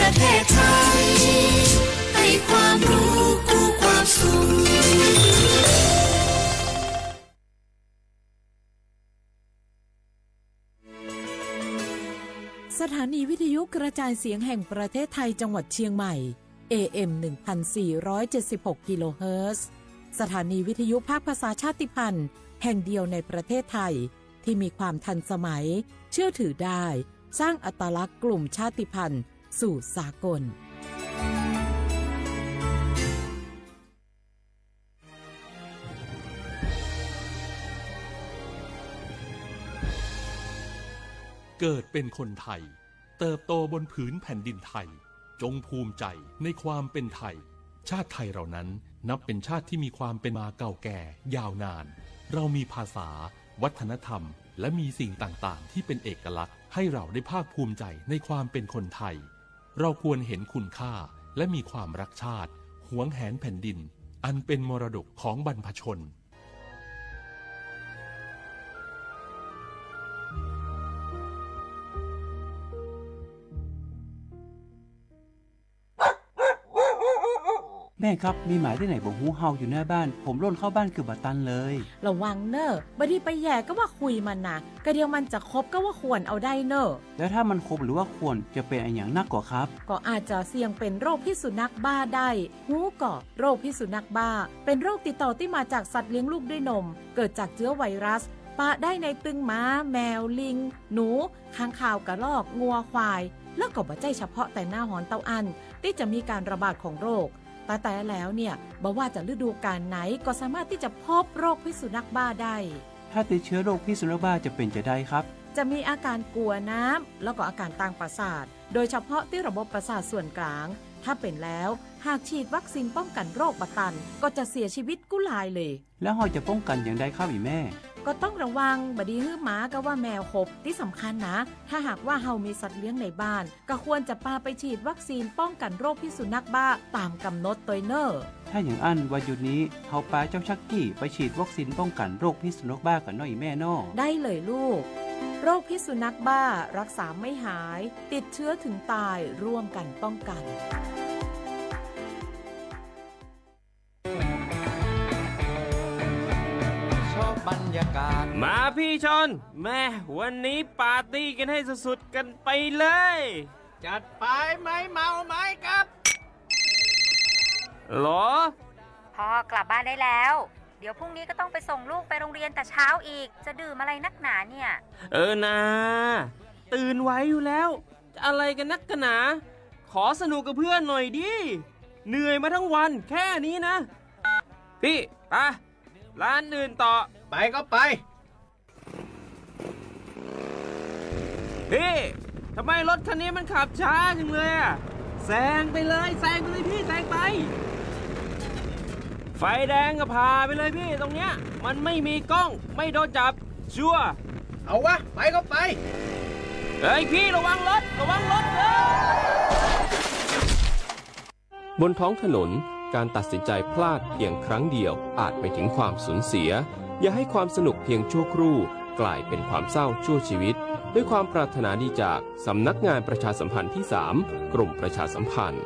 ประเทศไทย ให้ความรู้คู่ความสุข สถานีวิทยุกระจายเสียงแห่งประเทศไทยจังหวัดเชียงใหม่ เอ เอ็ม หนึ่งพันสี่ร้อยเจ็ดสิบหก กิโลเฮิรตซ์ สถานีวิทยุภาคภาษาชาติพันธุ์แห่งเดียวในประเทศไทย ที่มีความทันสมัย เชื่อถือได้ สร้างอัตลักษณ์กลุ่มชาติพันธุ์สู่สากล เกิดเป็นคนไทย เติบโตบนผืนแผ่นดินไทย จงภูมิใจในความเป็นไทย ชาติไทยเรานั้นนับเป็นชาติที่มีความเป็นมาเก่าแก่ยาวนาน เรามีภาษา วัฒนธรรม และมีสิ่งต่างๆ ที่เป็นเอกลักษณ์ ให้เราได้ภาคภูมิใจในความเป็นคนไทย เราควรเห็นคุณค่า และมีความรักชาติ หวงแหนแผ่นดิน อันเป็นมรดกของบรรพชน แม่ครับ มีหมาที่ไหนบ่ฮู้เห่าอยู่หน้าบ้าน ผมล่นเข้าบ้านเกือบบ่ตันเลย ระวังเน่อ บ่ดีไปแหย่ก็ว่าคุยมันนะ กะเดียวมันจะขบก็ว่าข่วนเอาได้เน่อ แล้วถ้ามันขบหรือว่าข่วนจะเป็นอะหยังนักก่อครับ ก็อาจจะเสี่ยงเป็นโรคพิษสุนัขบ้าได้ ฮู้ก่อ โรคพิษสุนัขบ้า เป็นโรคติดต่อที่มาจากสัตว์เลี้ยงลูกด้วยนม เกิดจากเชื้อไวรัส ปะได้ในตึงหมา แมว ลิง หนู ค้างคาว กระรอก งัว ควาย แล้วก็บ่ใจ้เฉพาะแต่หน้าฮ้อนเต้าอั้น ที่จะมีการระบาดของโรค แต่แต่แล้วเนี่ย บ่ว่าจะฤดูกาลไหนก็สามารถที่จะพบโรคพิษสุนัขบ้าได้ ถ้าติดเชื้อโรคพิษสุนัขบ้าจะเป็นจะใดครับ จะมีอาการกลัวน้ำ แล้วก็อาการตางประสาท โดยเฉพาะที่ระบบประสาทส่วนกลาง ถ้าเป็นแล้ว หากฉีดวัคซีนป้องกันโรคบ่ตัน ก็จะเสียชีวิตกู้ลายเลย แล้วเฮาจะป้องกันอย่างใดครับอีแม่ ก็ต้องระวัง บ่ดีหื้อหมาก็ว่าแมวขบ ที่สำคัญนะ ถ้าหากว่าเฮามีสัตว์เลี้ยงในบ้าน ก็ควรจะปาไปฉีดวัคซีนป้องกันโรคพิษสุนัขบ้าตามกำหนดตวยเน่อ ถ้าอย่างอั้นวันหยุดนี้ เฮาปาเจ้าชักกี้ไปฉีดวัคซีนป้องกันโรคพิษสุนัขบ้าก่อนเนาะอีแม่เนาะ ได้เลยลูก โรคพิษสุนัขบ้ารักษาไม่หาย ติดเชื้อถึงตาย ร่วมกันป้องกัน มาพี่ชอน แม่ วันนี้ปาร์ตี้กันให้สุดๆกันไปเลย จัดไป ไม่เมาไม่ขับ หรอ พ่อกลับบ้านได้แล้ว เดี๋ยวพรุ่งนี้ก็ต้องไปส่งลูกไปโรงเรียนแต่เช้าอีก จะดื่มอะไรนักหนาเนี่ย เออนา ตื่นไหวอยู่แล้ว จะอะไรกันนักกันหนา ขอสนุกกับเพื่อนหน่อยดิ เหนื่อยมาทั้งวันแค่นี้นะ พี่ ไป ร้านอื่นต่อ ไปก็ไป พี่ ทำไมรถคันนี้มันขับช้าจังเลยอะ แซงไปเลย แซงไปเลยพี่ แซงไป ไฟแดงก็ผ่าไปเลยพี่ ตรงเนี้ย มันไม่มีกล้อง ไม่โดนจับ ชัวร์ เอาวะ ไปก็ไป เฮ้ยพี่ ระวังรถ ระวังรถ เฮ้ย บนท้องถนน การตัดสินใจพลาดเพียงครั้งเดียวอาจไปถึงความสูญเสีย อย่าให้ความสนุกเพียงชั่วครู่กลายเป็นความเศร้าชั่วชีวิต ด้วยความปรารถนาดีจากสำนักงานประชาสัมพันธ์ที่สาม กรมประชาสัมพันธ์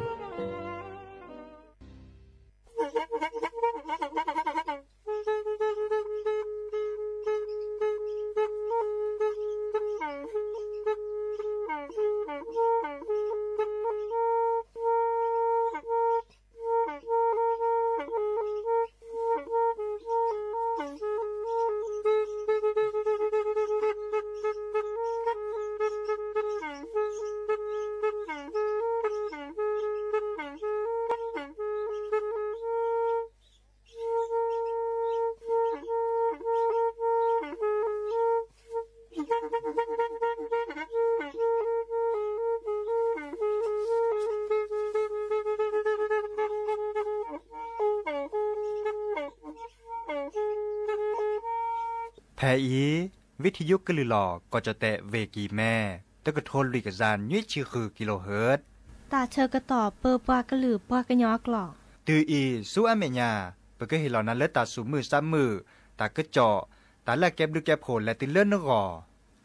ဖဲအံၤ ဝံထယုကလုာ်လီၤ ကီၢ်ကၠီၣ်တဲၣ် ဝ့ၢ်ကံၤမဲ တကထိလွံၢ်ကယၤနွံဆံဃုကံလိဟၢၣ် တၢ်ဆၢကတီၢ်ပၢပှၤကလုာ်ပှၤကညီအကျိာ် တုၤအံၤဆူအမဲာ်ညါ ပကဟ့ၣ်လီၤနၤလၢတၢ်သူၣ်မုာ်သးမုာ် တၢ်ကစီၣ် တၢ်လၢအကဲဘျုးကဲဖှိၣ်လဲၤတုၤလၢနဂီၢ်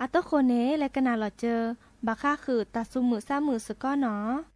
အတဃိန့ၣ် လဲၤကနၣ်လီၤစၢၤ ဘၣ်ဃးဃုာ်တၢ်သူၣ်မုာ်သးမုာ်စ့ၢ်ကီးနီၤ.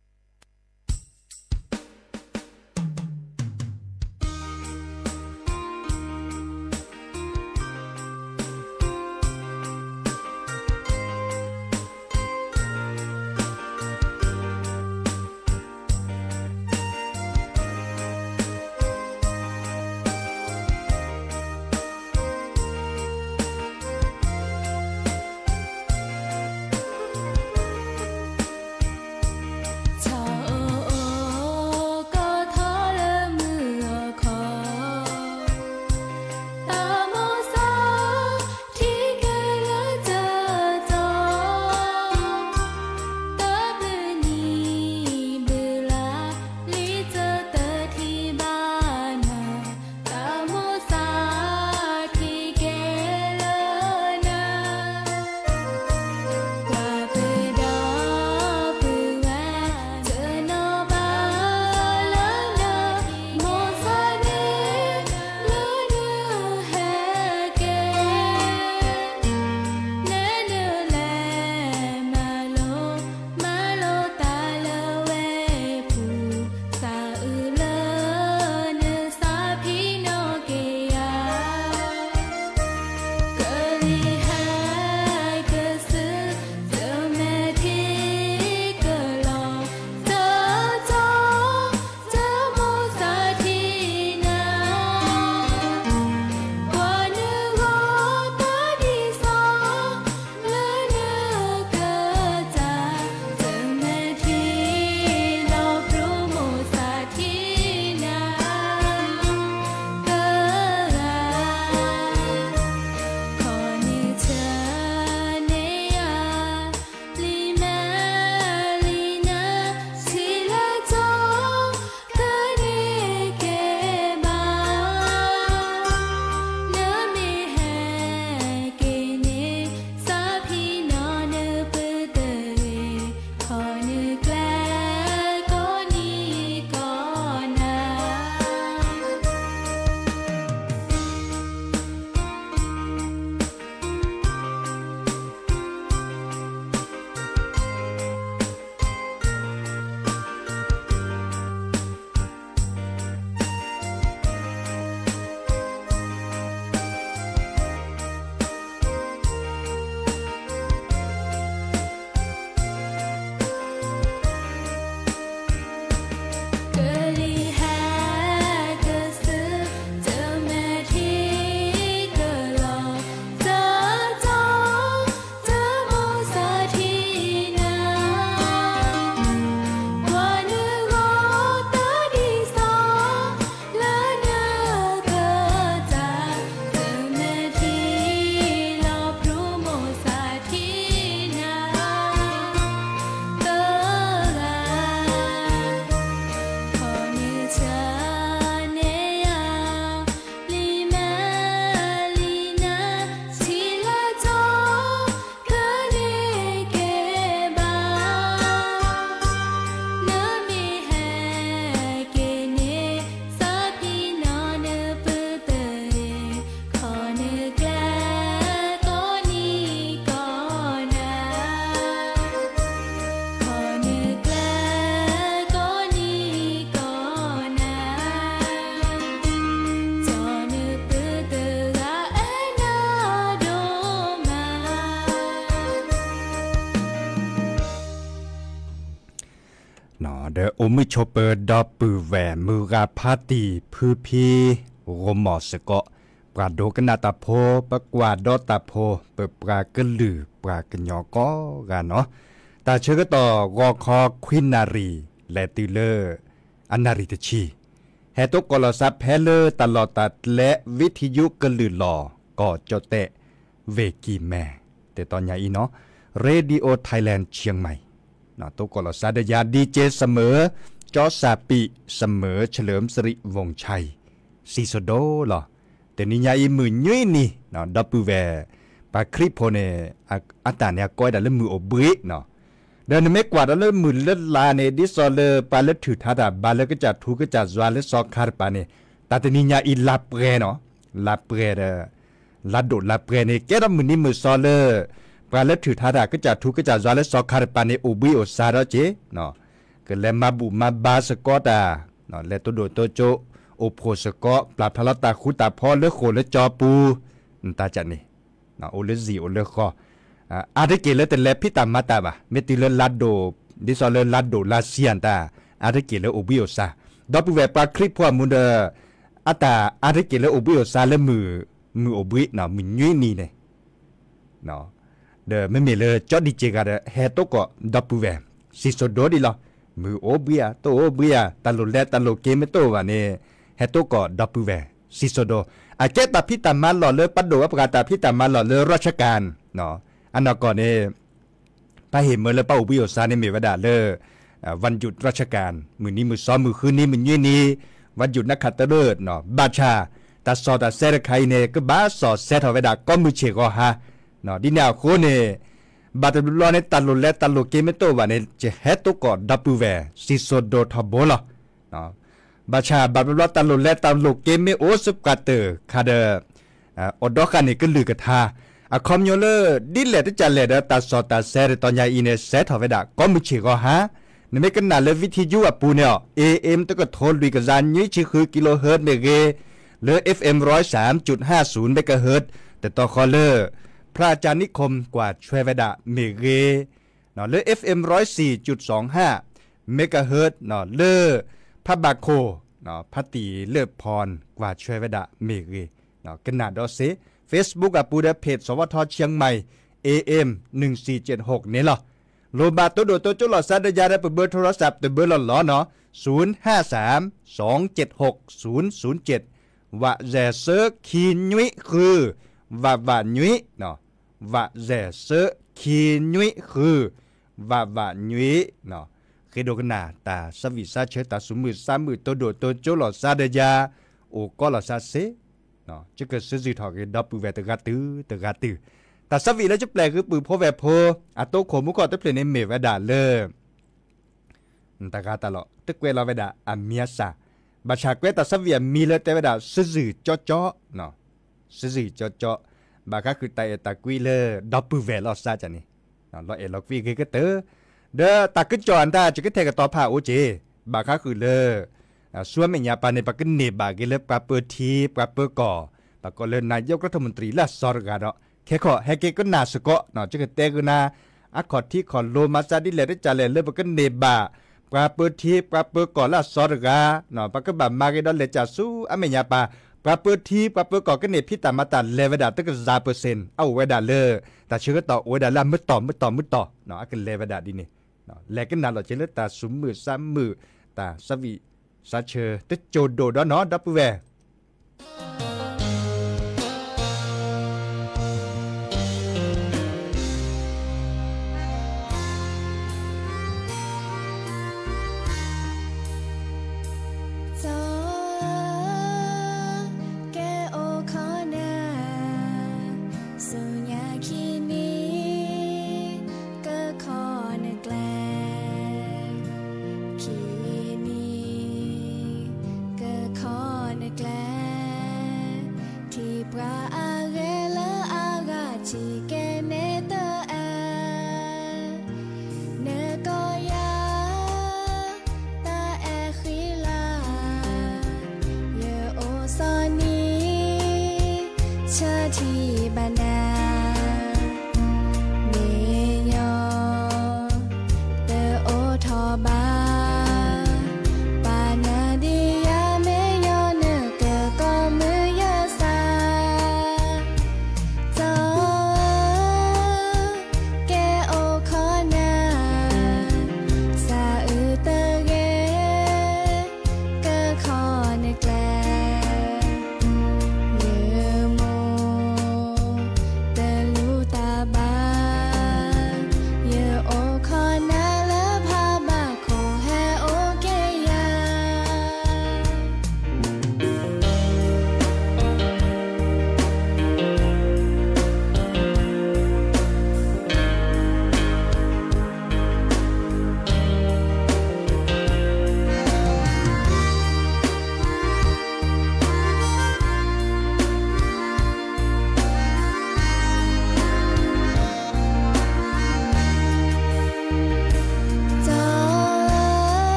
ဒီးအိၣ်မုာ်ဆိးပၢၤဒီပုၢ်ဝဲၢ် မုၢ်ဂၤဖါတံၢ်ဖုဖံ ဂီၢ်မီၢ်စ့ၢ်ကီး ပှၤဒိကနၣ်တၢ်ဖိ ပကွၢ်ဒီးတၢ်ဖိ ပပှၤကလုာ်ပှၤကညီကိးဂၤနီၤ, တၢ်ဆၢကတီၢ်ဂီၤခီခွံနၣ်ရံၣ် လဲၤတုၤလၢ အနၣ်ရံၣ်တဆံ ဟဲတိကိးလီၤစါဖဲလၢတၢ်လီၢ်တၢ်ကျဲ ဝံထံယူကလုၢ်လီၢ် ကီၢ်ကၠီၣ်တဲၣ် ဝ့ၢ်ကံၢ်မဲ တတီၤညါအံၤနီၤ, Radio Thailand Chiang Mai နီၤ တိကိးလီၤစါဒီးယၤ DJ စမၢၤ ကၠီစၢ်ပံး စမၢၤ เฉลิมสิริ วงศ์ชัย စံၣ်စိၤဒိလီၤ. တနံၤညါအံၤမုၢ်နွံနံၤ ဒီပုၢ်ဝဲၢ် ပှၤခရံာ်ဖိန့ၣ် အတၢ်န့ၣ်အကိးဝဲဒၣ်လၢမုၢ်အိၣ်ဘှံးနီၤ, ဒီးနမ့ၢ်ကွၢ်ဒီးလၢမုၢ်လၢလါန့ၣ် ဒ်သိးလၢပှၤလၢထုးထါတၢ်ဘါလၢကစၢ်ထူကစၢ်ယွၤလၢစီၤခါတပၤန့ၣ် တၢ်တနံၤညါအံၤလါပှဲၤနီၤ, လါပှဲၤဒီး လါဒိၣ်လါပှဲၤန့ၣ် ကဲထီၣ်မုၢ်နံၤမုၢ်သီလၢ ပှၤလၢထုးထါတၢ်ကစၢ်ထူကစၢ်ယွၤလၢစီၤခါတပၤန့ၣ် အိၣ်ဘှံးအိၣ်စါဒီးက့ၤ ကလဲၤမၤဘူၣ်မၤဘါစ့ၢ်ကီးတၢ်, လဲၤတိၢ်ဒိၣ်တိၢ်ကၠိ အိၣ်ဖှိၣ်စ့ၢ်ကီး ပျၢ်ဖျါလီၤတၢ်ဃူတၢ်ဖိးလၢဃိာ်လၢကၠီပူၤ, တၢ်ကၢ်န့ၣ် အိၣ်လၢဇံၣ်အိၣ်လၢဃီ, အါတက့ၢ်လၢတလဲၤဖံးတၢ်မၤတၢ်ဘၣ်, မ့ၢ်တုၤလၢလါဒိၣ် ဒ်သိးလၢလါဒိၣ်လါဆံးအတၢ် အါတက့ၢ်လၢအိၣ်ဘှံးအိၣ်စါ, ဒီပုၢ်ဝဲၢ်ပှၤခရံာ်ဖိအမူဒီး အတၢ်အါတက့ၢ်လၢအိၣ်ဘှံးအိၣ်စါလၢမုၢ် မုၢ်အိၣ်ဘှံးနီၤ မုၢ်နွံနံၤန့ၣ် ဒီးမ့မ့ၢ်လၢကၠီဒံၣ်စ့ၢ်ဂၤဒီး ဟဲတိကိးဒီပုၢ်ဝဲၢ် စံၣ်စိၤဒိဒံးလီၤ. မုၢ်အိၣ်ဘှံးဧါ တအိၣ်ဘှံးဧါ တၢ်လိၣ်လဲၤတၢ်လိၣ်က့ၤမ့ၢ်တအိၣ်ဘၣ်န့ၣ် ဟဲတိကိးဒီပုၢ်ဝဲၢ် စံၣ်စိၤဒိ, အကဲတၢ်ဖံးတၢ်မၤလီၢ်လၢပဒိၣ်ဝဲပှၤတၢ်ဖံးတၢ်မၤလီၢ်လၢ ราชการ အနီၢ်ကီၢ်န့ၣ် ပဟ့ၣ်မၢလၢပအိၣ်ဘှံးအိၣ်စါန့ၣ်မ့ၢ်ဝဲဒၣ်လၢ วันหยุดราชการ မုၢ်နံၤမုၢ်သီ မုၢ်ဃုနံၤ မုၢ်နွံနံၤ วันหยุดนักขัตฤกษ์ ဘၣ်ဆၣ် တၢ်စီၣ်တၢ်ဆဲးတခါအံၤန့ၣ် ကဘၣ်စီၣ်ဆဲးထီၣ်ဝဲဒၣ်ကိးမုၢ်ဆ့ၣ်ဂီၤဟါ, ဒ်န့ၣ်အဃိန့ၣ် ဘၣ်တဘျီဘျီန့ၣ် တၢ်လိၣ်လဲၤတၢ်လိၣ်က့ၤမ့ၢ်တအိၣ်ဘၣ်န့ၣ် ယဟဲတိကိးဒီပုၢ်ဝဲၢ် စံၣ်စိၤဒိထီဘိလီၤ. ဘၣ်ဆၣ်ဘၣ်တဘျီဘျီတၢ်လိၣ်လဲၤတၢ်လိၣ်က့ၤမ့ၢ်အိၣ်စ့ၢ်ကီးတၢ်ခါဒီး အိၣ်ဒီးဃာ်န့ၣ်ကလုၢ်ကထါ အခီပညီလၢ ဒ်လဲၣ်တကးလဲၣ်ဒီးတၢ်စီၣ်တၢ်ဆဲးတတီၤညါအံၤန့ၣ် ဆဲးထီၣ်ဝဲဒၣ်ကိးမုၢ်ဆ့ၣ်ဂီၤဟါ, နမ့ၢ်ကနၣ်လၢ วิทยุ အပူၤန့ၣ် AM တကထိလွံၢ်ကယၤနွံဆံဃု kilohertz မ့ၢ်ဂ့ၤ, လၢ FM ร้อยสามจุดห้าศูนย์ megahertz တတီၤဃီလၢ พระอาจารย์นิคม ကွၢ်ဆွဲဝဲဒၣ်မ့ၢ်ဂ့ၤ လၢ FM ร้อยสี่จุดสองห้า megahertz လၢ ဖးဘၣ်ခိၣ် ဖးတံၢ်လၢၢ်ဖီၣ် ကွၢ်ဆွဲဝဲဒၣ်မ့ၢ်ဂ့ၤ, ကနၣ်ဒီးစ့ Facebook အပူၤဒီး เพจ สวท เชียงใหม่ AM หนึ่งสี่เจ็ดหก န့ၣ်လီၤ. လိၣ်ဘၣ်တိၢ်ဒိၣ်တိၢ်ကၠိလီၤစါဒီးယၤဒီး ပဘၢ โทรศัพท์ တဘၢလီၤလီၤနီၤ ศูนย์ห้าสาม สองเจ็ดหก ศูนย์ศูนย์เจ็ด ဝးစဲးဆၢခံနွံဃု ဝးဝးနွံ ဝးစဲးဆၢခံနွံဃု ဝးဝးနွံ, ဃ့ဒိကနၣ်တၢ်ဆၢဝံၣ်ဆၢဆၢ တၢ်သူၣ်မုာ်သးမုာ် တိၢ်ဒိၣ်တိၢ်ကၠိလီၤစါဒီးယၤ အိၣ်ကီးလီၤစါစ့ၢ်, ယကစၢ်စံးထီၣ်က့ၤဒီပုၢ်ဝဲၢ်တဂၤတုၤတဂၤတုၤ, တၢ်ဆၢဝံၣ်လၢယပျဲၢ်ဂ့ၤပုၢ်ဖိဝဲၢ်ဖိ အတိခိၣ်မူခိၣ်တဖျၢၣ်န့ၣ်မ့ၢ်ဝဲဒၣ်လၢ တဂၤတၢ်လီၢ် တကွဲးလီၤဝဲဒၣ်အမံၤအသၣ်, ဘၣ်ဆၣ်ကွဲးတၢ်ဆၢဝံၣ်အမံၤလၢတဲဝဲဒၣ် စံးစံးကၠီကၠီ, စံးစံးကၠီကၠီ, ဘၣ်ဃးဃုာ်တၢ်အဲၣ်တၢ်ကွံလၢ ဒီပုၢ်ဝဲၢ်လီၤစါန့ၣ်, လီၤအဲၣ်လီၤကွံအဂ့ၤကတၢၢ်, ဒီးတၢ်ကစီၣ်အတၢ် ယကထဲကတီၤဖးအိၣ်က့ၤ, ဘၣ်ဃးဃုာ်လၢ ဆူအမဲာ်ညါပၤန့ၣ် ပကန့ၢ်ဘၣ်က့ၤလၢပှၤပၢထံပှၤပၢကီၢ်, ပကိးလၢ นายกรัฐมนตรี လၢအစီၤတဂၤဒီး ခဲခီဟဲက့ၤကနၣ်စ့ၢ်ကီး, ယကတဲကနၤ အခီၣ်ထံးခီၣ်လိၤမၤစၢ်ဒ်လဲၣ်တကးလဲၣ်လၢပကန့ၢ်ဘၣ် ပှၤပၢထံပှၤပၢကီၢ်လၢအစီၤတဂၤ, ပကဘၣ်မၤဂ့ၤဒီးလဲၤကၢ်ဆူအမဲာ်ညါပၤ, ပှၤပၢထံပှၤပၢကီၢ်ကန့ၢ်ဖံးတၢ်မၤတၢ်လဲၤဝဲဒၣ်တကယၤ percent အအိၣ်ဝဲဒၣ်လၢ တၢ်ဆၢကတီၢ်အိၣ်ဝဲဒၣ်လၢအမုာ်တီၢ်မုာ်တီၢ်မုာ်တီၢ်, အကလဲၤဝဲဒၣ်ဒ်န့ၣ်, လဲၤကနၣ်လီၤက့ၤလၢတၢ်သူၣ်မုာ်သးမုာ် တၢ်ဆၢဝံၣ်သးဆၢ တကၠိၤဒိၣ်ဒီးနီၤ ဒီပုၢ်ဝဲၢ်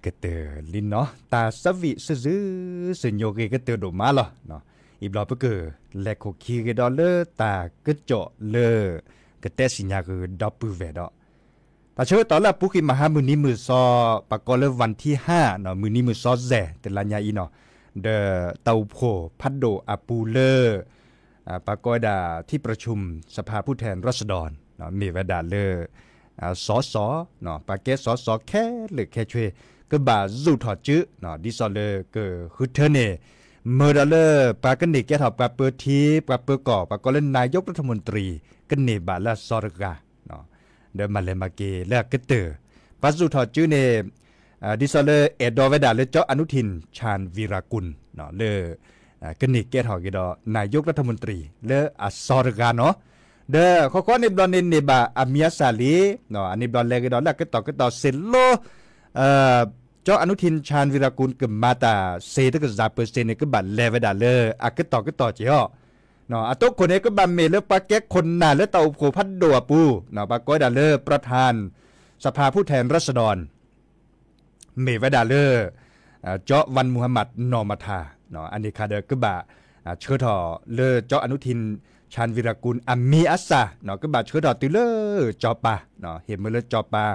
ကတၢၢ်လံနီၤ, တၢ်ဆၢဝံၣ်ဆၢဇု စညိၣ်ဂ့ၤကတၢၢ်ဒိၣ်မးလီၤ. အံၤဘျီပကလဲၤခိၣ်ခံဂ့ၤဒီးလၢတၢ်ကစီၣ်လၢ ကတဲစံၣ်ညါဂုာ်ဒီပုၢ်ဝဲၢ်ဒီး တၢ်ဆၢကတီၢ်လၢအပူၤကွံာ်မဟါမုၢ်နံၤမုၢ်စီၤ ပှၤကိးလၢ วันที่ห้าနီၤ, မုၢ်နံၤမုၢ်စီၤစဲၣ် တလါညါအံၤနီၤ, ဒီးတၢ်အိၣ်ဖှိၣ်ဖးဒိၣ်အပူၤလၢ ပှၤကိးဝဲဒၣ် ที่ประชุมสภาผู้แทนราษฎร မ့ၢ်ဝဲဒၣ်လၢ စီၤစီၤ, ပှၤကဲစီၤစီၤခဲလၢာ်ခဲဆ့ ကဘၣ်စူၢ်ထီၣ်စု ဒ်သိးလၢကဃုထၢန့ၣ် မၢဒီးလၢပှၤကန့ၢ်ကဲထီၣ်ပှၤပၢထံ ပှၤပၢကီၢ် ပှၤကိးလၢ นายกรัฐมนตรี ကန့ၢ်ဘၣ်လၢအစီၤတဂၤ ဒီးမၤလဲၤမၤက့ၤလၢအကတၢၢ် ပှၤစူၢ်ထီၣ်စုန့ၣ် ဒ်သိးလၢအဲၣ်ဒိးဝဲဒၣ်လၢ เจ้าอนุทิน ชาญวีรกูล လၢ ကန့ၢ်ကဲထီၣ်က့ၤဒီး นายกรัฐมนตรี လၢအစီၤတဂၤနီၤ, ဒီးဃီဃီန့ၣ်ဘျီန့ၣ်န့ၢ်ဘၣ်အမံၤအသၣ်လံ, အန့ၣ်ဘျီလဲၤက့ၤဒီးလၢအကတီၢ်ကတီၢ်စ့ၢ်လီၤ เจ้าอนุทิน ชาญวีรกูล ကမၤတၢ်စ့ၢ်တကစၢ်ပၢၢ်စ့ၢ်န့ၣ် ကဘၣ်လဲၤဝဲဒၣ်လၢအကတီၢ်ကတီၢ်က့ၤအီၤ, အတိခိၣ်န့ၣ် ကဘၣ်မ့ၢ်လၢပှၤကဲခိၣ်နၢ်လၢတၢ်အိၣ်ဖှိၣ်ဖးဒိၣ်အပူၤ ပှၤကိးဝဲဒၣ်လၢ ประธานสภาผู้แทนราษฎร မ့ၢ်ဝဲဒၣ်လၢ เจ้าวันมุฮัมมัด นอมธา အန့ၣ်ခါဒီး ကဘၣ်ဆှၢထီၣ်လၢ เจ้าอนุทิน ชาญวีรกูล အမံၤအသၣ် ကဘၣ်ဆှၢထီၣ်တုၤလၢ စီၤပၤ ဟ့ၣ်မၢလၢစီၤပၤ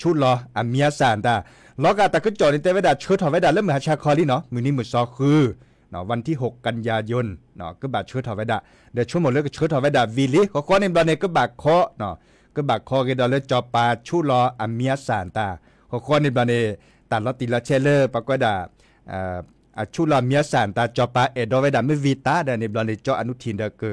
ဆူၣ်လီၤအမံၤအသၣ်တၢ် လီၤဂာ်တၢ်ကစီၣ်န့ၣ်တဲဝဲဒၣ်ဆှၢထီၣ်ဝဲဒၣ်လၢမုၢ်ဟါဆါခီလံနီၤ, မုၢ်နံၤမုၢ်စီၤဃု วันที่หก กันยายน ကဘၣ်ဆှၢထီၣ်ဝဲဒၣ် ဒီးဆိကမိၣ်လၢကဆှၢထီၣ်ဝဲဒၣ်ဝံၤလံ ဃီဃီန့ၣ်ဘျီန့ၣ် ကဘၣ်ခီ ကဘၣ်ခီက့ၤဒီးလၢစီၤပၤဆူၣ်လီၤအမံၤအသၣ်တၢ် ဃီဃီန့ၣ်ဘျီန့ၣ် တၢ်လီၤတံၢ်လီၤဆဲးလၢပှၤကိးဝဲဒၣ် အဆူၣ်လီၤအမံၤအသၣ်တၢ် စီၤပၤအဲၣ်ဒိးဝဲဒၣ်မ့ၢ်ဝံၤတၢ်ဒီးန့ၣ်ဘျီန့ၣ် ကၠီအနူထံၣ်ဒီးက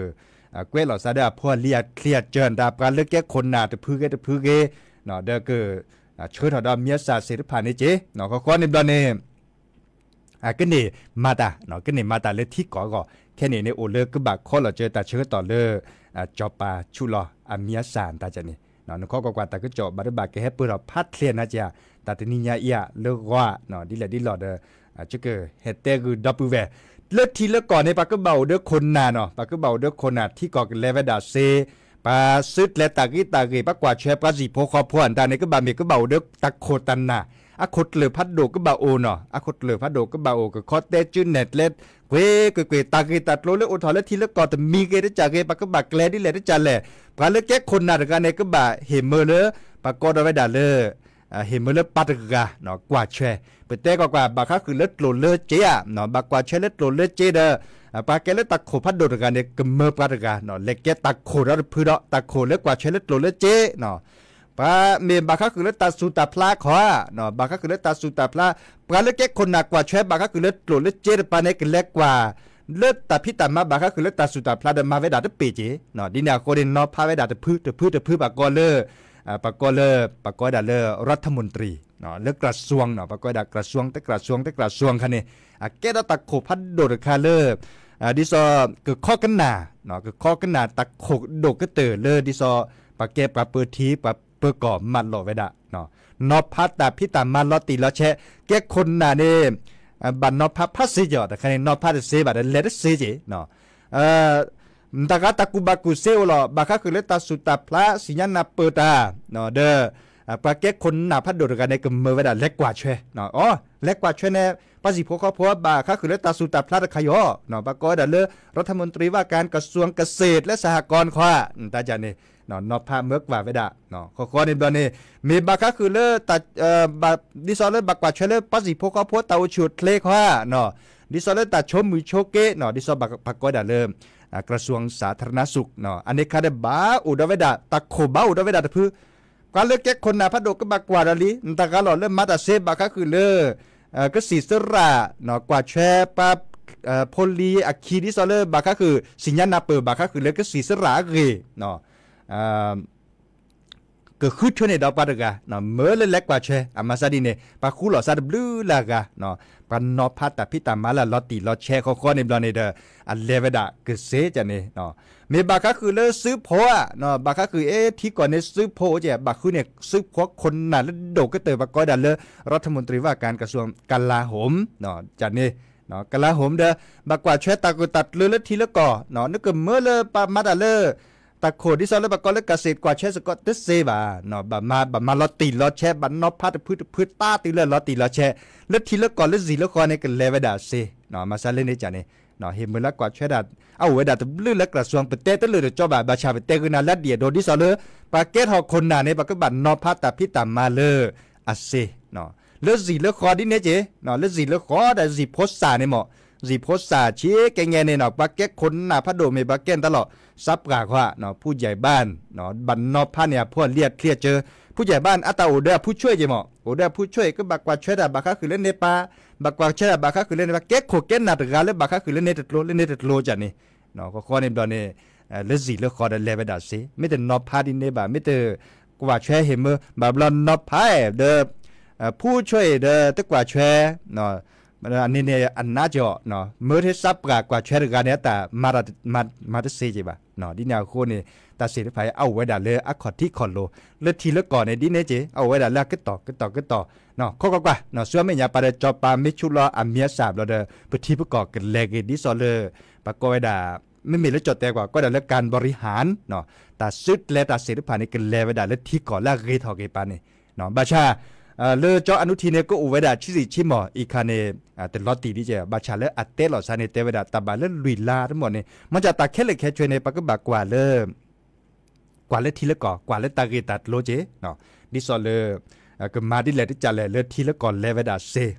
ကွဲးလီၤသးဒီးအဖိအလံၤအချံအစၢၤတၢ် ပှၤလၢကဲခိၣ်နၢ်တဖုဂ့ၤတဖုဂ့ၤ ဒီးက ဆှၢထီၣ်ဒီးမံၤအသၣ်သ့ၣ်တဖၣ်န့ၣ်က့ၤ ဃီဃီန့ၣ်ဘျီန့ၣ် ကန့ၢ်မၤတၢ် ကန့ၢ်မၤတၢ်လၢထံကီၢ်အဂီၢ် ခဲန့ၣ်န့ၣ်အိၣ်လၢကဘၣ်ခီလီၤစၢၤတၢ်ဆၢကတီၢ်လၢ စီၤပၤဆူၣ်လီၤအမံၤအသၣ်တၢ်န့ၣ် နခီကွၢ်ကွၢ်တၢ်ကစီၣ်ဘၣ်ဒိဘၣ်ကဟဲပၢၢ်ထီၣ်ဖးချ့နၤက့ၤ တၢ်တနံၤညါအံၤလၢဂီၤ ဒ်လဲၣ်ဒ်လဲၣ်ဒီး ကဟဲတဲဂုာ်ဒီပုၢ်ဝဲၢ် လၢထံးလၢကီၢ်န့ၣ် ပှၤကဘၣ်အိၣ်ဒီးခိၣ်နၢ်နီၤ ပှၤကဘၣ်အိၣ်ဒီးခိၣ်နၢ် ထံကီၢ်ကလဲၤဝဲဒၣ်စ့ ပှၤစုကျဲၤတၢ်ဂ့ၤတၢ်ဂ့ၤ ပှၤကွၢ်ဆွဲပှၤစံၣ်ဖိဃီဖိအတၢ်န့ၣ် ကဘၣ်မ့ၢ်ကဘၣ်အိၣ်ဒီးတၢ်ခိၣ်တၢ်နၢ် အခိၣ်ကျၢၢ်ဖးဒိၣ်ကဘၣ်အိၣ်နီၤ အခိၣ်ကျၢၢ်ဖးဒိၣ်ကဘၣ်အိၣ် ကခီတဲစုနဲၣ်ကျဲ ကွ့ၢ်ကွ့ၢ်ကွ့ၢ် တၢ်ဂ့ၢ်တၢ်ကျိၤလၢအိၣ်ထီၣ်လၢထံးလၢကီၢ်တမံၤဂ့ၤတကးဂ့ၤ ပှၤကဘၣ်ကျဲၤဒ်လဲၣ်တကးလဲၣ် ပှၤလၢကဲခိၣ်နၢ်တဂၤန့ၣ် ကဘၣ်ဟ့ၣ်မၢလၢ ပှၤကိးဒီးဝဲဒၣ်လၢ ဟ့ၣ်မၢလၢပှၤတဂၤ ကွၢ်ဆွဲ ပတဲကွၢ်ကွၢ် ဘၣ်ဃးဃုာ်လၢကျိၣ်လၢစ့ဧါ ဘၣ်ကွၢ်ဆွဲလၢကျိၣ်လၢစ့ဒီး ပှၤကဲလၢတၢ်ခိၣ်ဖးဒိၣ်တဂၤန့ၣ် ကမၢပှၤတဂၤ လဲၤကဲတၢ်ခိၣ်ဒီးတဖုဒီး တၢ်ခိၣ်လၢကွၢ်ဆွဲလၢကျိၣ်လၢစ့ ပှၤမ့ၢ်ဘၣ်ဃးဃုာ်လၢတၢ်စူၢ်တၢ်ဖျါခီဧါ ဘၣ်ဃးဃုာ်လၢတၢ်စူၢ်တၢ်ဖျါ ပှၤလၢကဲခိၣ်နၢ်ကွၢ်ဆွဲဘၣ်ဃးဃုာ်လၢကျိၣ်လၢစ့တပၤန့ၣ် ကလဲၤကွၢ် လၢတၢ်ဖံးတၢ်မၤဘၣ်ဃးဃုာ်လၢတၢ်စူၢ်တၢ်ဖျါဒီးမၤဝဲဒၣ်တပ့ၢ်က့ၤ ဒ်န့ၣ်အဃိန့ၣ် နီၤဖးဝဲဒၣ်တဖု တဖု တဖု ပှၤကိးလၢ ပှၤကိးလၢ ပှၤကိးဝဲဒၣ်လၢ รัฐมนตรี လၢ กระทรวง နီၤ ပှၤကိးဝဲဒၣ် กระทรวง တ กระทรวง တ กระทรวง ခါန့ၣ် အကဲထီၣ်တၢ်ခိၣ်ဖးဒိၣ်တခါလၢ ဒ်သိး ကခီကနၣ် ကခီကနၣ်တၢ်ခိၣ်ဒိၣ်ကတၢၢ်လၢဒ်သိး ပှၤကဲပှၤပၢထံ ပှၤပၢကီၢ်မၤလိာ်ဝဲဒၣ် နီၤဖးတၢ်ဖံးတၢ်မၤလီၤတံၢ်လီၤဆဲး ကဲခိၣ်နၢ်န့ၣ် ဘၣ်နီၤဖးဖးစ့ၢ်ကီး တခါန့ၣ် နီၤဖးတစ့ဘၣ်ဒီးလဲၤတစ့က့ၤ တၢ်ဂၤတၢ်ကူၣ်ဘၣ်ကူၣ်သ့အိၣ်လီၤ ဘၣ်ဃးဃုာ်လၢတၢ်စူၢ်တၢ်ဖျါ စံၣ်ညါနၢ်ပၢၢ်တၢ် ဒီး ပှၤကဲခိၣ်နၢ်ဖးဒိၣ်တဂၤန့ၣ် ကမၢဝဲဒၣ်လဲၤကွၢ်ဆွဲ အ လဲၤကွၢ်ဆွဲန့ၣ် ပှၤစံၣ်ဖိဃီဖိဘၣ်ဃးဃုာ်လၢတၢ်စူၢ်တၢ်ဖျါတခါအံၤ ဘၣ်ကိးဝဲဒၣ်လၢ รัฐมนตรีว่าการกระทรวงเกษตรและสหกรณ์ ခီ တၢ်န့ၣ် နီၤဖးမၢကွၢ်ဝဲဒၣ် ဃီဃီန့ၣ်ဘျီန့ၣ် မ့ၢ်ဘၣ်ဃးဃုာ်လၢ ဒ်သိးလၢဘၣ်ကွၢ်ဆွဲလၢပှၤစံၣ်ဖိဃီဖိတၢ်အိၣ်ဆူၣ်အိၣ်ချ့ခီ ဒ်သိးလၢတၢ်ဆိမုၢ်ဆိက့ ဒ်သိးပှၤကိးဝဲဒၣ်လၢ กระทรวงสาธารณสุข အန့ၣ်ခါဒီးဘၣ်အိၣ်ဒီးဝဲဒၣ် တၢ်ခိၣ်ဘၣ်အိၣ်ဒီးဝဲဒၣ်တဖု ပှၤလၢကဲခိၣ်နၢ်ဖးဒိၣ်ကဘၣ်ကွၢ်ဒီးလံ တၢ်ဂၤလီၤလၢမၤတၢ်စ့ဘၣ်ဃးဃုာ်လၢ ကစံၣ်စရၣ် ကွၢ်ဆွဲပှၤ ဖိလံၤအခံ ဒ်သိးလၢဘၣ်ဃးဃုာ် စံၣ်ညါနၢ်ပၢၢ်ဘၣ်ဃးဃုာ်လၢကစံၣ်စရၣ်အဂ့ၢ် ကဃုထၢန့ၢ်ဒီးပှၤတဂၤ မၢလၢလဲၤကွၢ်ဆွဲ အမၤသးဒ်န့ၣ် ပှၤဃူလိာ်သးတဘျုးလၢအဂၤ ပှၤနီၤဖးတၢ်ဖံးတၢ်မၤလၢလီၤတံၢ်လီၤဆဲးဃီဃီန့ၣ်ဘျီန့ၣ်ဒီး အလဲၤဝဲဒၣ်ကစ့ကန့ၣ် မ့ၢ်ဘၣ်ဃးဃုာ်လၢစုဖိဧါ ဘၣ်ဃးဃုာ်အ့ထံကီၢ်န့ၣ်စုဖိကဲ ဘၣ်ဃုန့ၣ်စုဖိခိၣ်နၢ်လၢဒိၣ်ကတၢၢ် ပှၤကိးဝဲဒၣ်လၢ รัฐมนตรีว่าการกระทรวงกลาโหม န့ၣ် กลาโหม ဒီး ဘၣ်ကွၢ်ဆွဲတၢ်ဂ့ၢ်တၢ်ကျိၤလၢထံလၢကီၢ် နကမၢလၢပှၤမၤတၢ်လၢ တၢ်ခိၣ်ဒ်သိးလၢပှၤကိးလၢ ကစ့း ကွၢ်ထွဲစ့ၢ်ကီးတသ့ဘၣ်, ဘၣ်မၤ ဘၣ်မၤလီၤတံၢ်လီၤဆဲး ဘၣ်နီၤဖးတဖုတဖု သးတုၤလၢလီၤတံၢ်လီၤဆဲး လၢထံလၢကီၢ်လၢစံၣ်လၢဃီန့ၣ် ကလဲၤဝဲဒၣ်စ့, မၤစၢၤလၢန့ၣ်ကန့ၣ် ဟ့ၣ်မုၢ်လၢကွၢ်ထွဲဒၣ် အအိၣ်ဝဲဒၣ်တဘျုးလၢ ကရၢၡူၣ် ပတဲတလၢာ်တကၠီဘၣ်, ဘၣ်ဆၣ်ပတဲဂုာ်နၤလၢအဒံၣ်အဒိ ဒ်သိးလၢ ပှၤကဲထီၣ်ခိၣ်နၢ်န့ၣ် ပကဘၣ်နီၤဖးတၢ်ဖံးတၢ်မၤလၢအစ့ လၢစံၣ်လၢဃီဒ်န့ၣ်က့ၤ, လၢစံၣ်လၢဃီဒီးစံၣ်ဖိစၢ်န့ၣ်မ့ၢ်, စံၣ်ဖိစၢ်ဆံးကဲညါန့ၣ်နီၤ ပှၤကဲခိၣ်နၢ်ဖးဒိၣ်မ့ၢ် ပှၤကဲနတၢ်လီၢ် စးပှၢ်ဃီ, ဖူးယဲၢ်ဘၣ်, ဘၣ်နီၤဖးန့ၢ်အဖိအလံၤအချံအစၢ, ဖူးယဲၢ်ဘၣ် အတၢ်အိၣ်ဒီးအဖူးဆွဲက့ၤမ့ၢ်, အိၣ်ဒီးအဖူးဆွဲ ကဘၣ်ကွၢ်ထွဲတၢ်ဘၣ်ဃးဃုာ်လၢန့ၣ်ပၢ်, ဘၣ်ကွၢ်ထွဲတၢ်ဘၣ်ဃးဃုာ်လၢန့ၣ်ပၢ်, ကဲခိၣ်ကဲနၢ်တဂၤလၢဘၣ်ဃးဃုာ်လၢန့ၣ်တကျိၤ လၢန့ၣ်တကျိၤကန့ၣ်, ဃီဃီန့ၣ်ဘျီန့ၣ် လၢစံၣ်လၢဃီဒီးလဲၤဝဲဒၣ်စ့, မ့ၢ်တနီၤဖးဒ်န့ၣ်ဘၣ်, မ့ၢ်တကွၢ်ထွဲဟ့ၣ်မုၢ် ဘၣ်ဘျီနီၤဖးဒီး ဖူးဆွဲဒီးတကွၢ်ထွဲ အန့ၣ်န့ၣ် အနးကီၢ်, မ့ၢ်ထဲစးပှၢ်ကွၢ်ထွဲတဂၤန့ၣ် အတၢ်မၤတသ့က့ၤဘၣ်. ဒ်န့ၣ်အဃိန့ၣ် တၢ်စ့ၣ်တဖၣ်အံၤ အအိၣ်ဝဲဒၣ်လၢအခီၣ်ထံးခီၣ်လိၤ လၢထံလၢကီၢ်န့ၣ် ဒ်န့ၣ်က့ၤ အအိၣ်ဝဲဒၣ်လၢအကတီၢ်ကတီၢ်ကတီၢ်, ခီကွၢ်ကွၢ် ဆူမဲာ်ညါပာ်ဒီး ကၠီၤပၤမ့ၢ်ဆူးလီၤအမံၤအသၣ်ဘျီဒီး ပထံပကီၢ်ကလဲၤက့ၤဒ်သိးလၢ ပကိးဝဲဒၣ် မ့မ့ၢ်လၢကၠီၣ်တဲာ်ကွၢ် ကိးဝဲဒၣ်လၢ การบริหาร တၢ်စုကျဲၤတၢ်စ့ၣ်တဖၣ်န့ၣ် ကလဲၤဝဲဒၣ်လၢထံကီၢ်လၢအဂ့ၤထီၣ်က့ၤပာ်န့ၣ်, ဘၣ်ဆၣ် လၢကၠီအနုထံန့ၣ် ကအိၣ်ဝဲဒၣ်ဆံးဆံးမီၢ် အံၤခါန့ၣ် တလီၤတံၢ်ဒ်ကဲ, ဘၣ်ဆၣ်လၢအတဲလီၤစ့ၢ်န့ၣ် တဲဝဲဒၣ်တၢ်ဘၣ်လၢလွံၢ်လါတမီၢ်န့ၣ် မ့ၢ်ကၢ်တၢ်ခဲလၢာ်ခဲဆ့န့ၣ် ပကဘၣ်ကွၢ်လၢ ကွၢ်လၢထံလၢကီၢ် ကွၢ်လၢတၢ်ဂ့ၢ်တၢ်ကျိၤက့ၤ, ဒ်သိးလၢ ကမၤဒ်လဲၣ်တကးလဲၣ်လၢထံလၢကီၢ်လဲၤဝဲဒၣ်စ့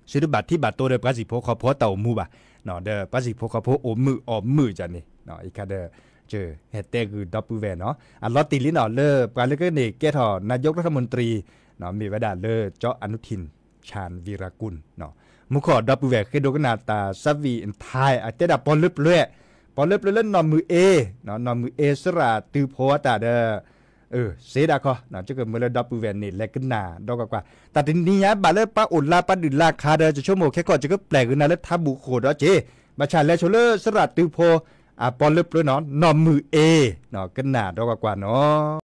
ဆူတဘၣ်ထံဘၣ်တိၤဒီးပှၤစံၣ်ဖိဃီဖိတၢ်အိၣ်မူဘၣ်, ဒီးပှၤစံၣ်ဖိဃီဖိအိၣ်မုာ်အီၣ်မုာ်ကန့ၣ်, အံၤခါဒီး ဟဲတဲဂုာ်ဒီပုၢ်ဝဲၢ်နီၤ အလီၤတံၢ်လံနီၤ လၢပှၤလၢကန့ၢ်ကဲထီၣ် นายกรัฐมนตรี မ့ၢ်ဝဲဒၣ်လၢကၠီအနုထံၣ် ชาญวีรกูล မူခိၣ်ဒီပုၢ်ဝဲၢ်ဃ့ဒိကနၣ်တၢ် သးဝံၣ်အထါ အတဲဒၣ်ပီၣ်လၢပျၢၤ, ပီၣ်လၢပျၢၤလၢနီၢ်မုၢ်အ့, နီၢ်မုၢ်အ့ သရၣ်တုၤဖိအတၢ်ဒီး စ့ဒၣ်ခီ, ယကမၢလၢဒီပုၢ်ဝဲၢ်န့ၣ် လဲၤကနၣ်ဒီကွၢ်ကွၢ်, တၢ်တနံၤညါဘၣ်လၢပှၤအိၣ်လါပှၤဒုးလါခါဒီး ယဆိကမိၣ်ခဲကီၢ် ယကပျဲၢ်ဂ့ၤနၤလၢထးဘူၣ်ဃိၣ်ဒီးက့ၤ, ဘၣ်ဆၣ်လဲၤဆိလၢသရၣ်တုၤဖိ အပီၣ်လၢပျၢၤနီၤ နီၢ်မုၢ်အ့, ကနၣ်ဒီကွၢ်ကွၢ်နီၤ.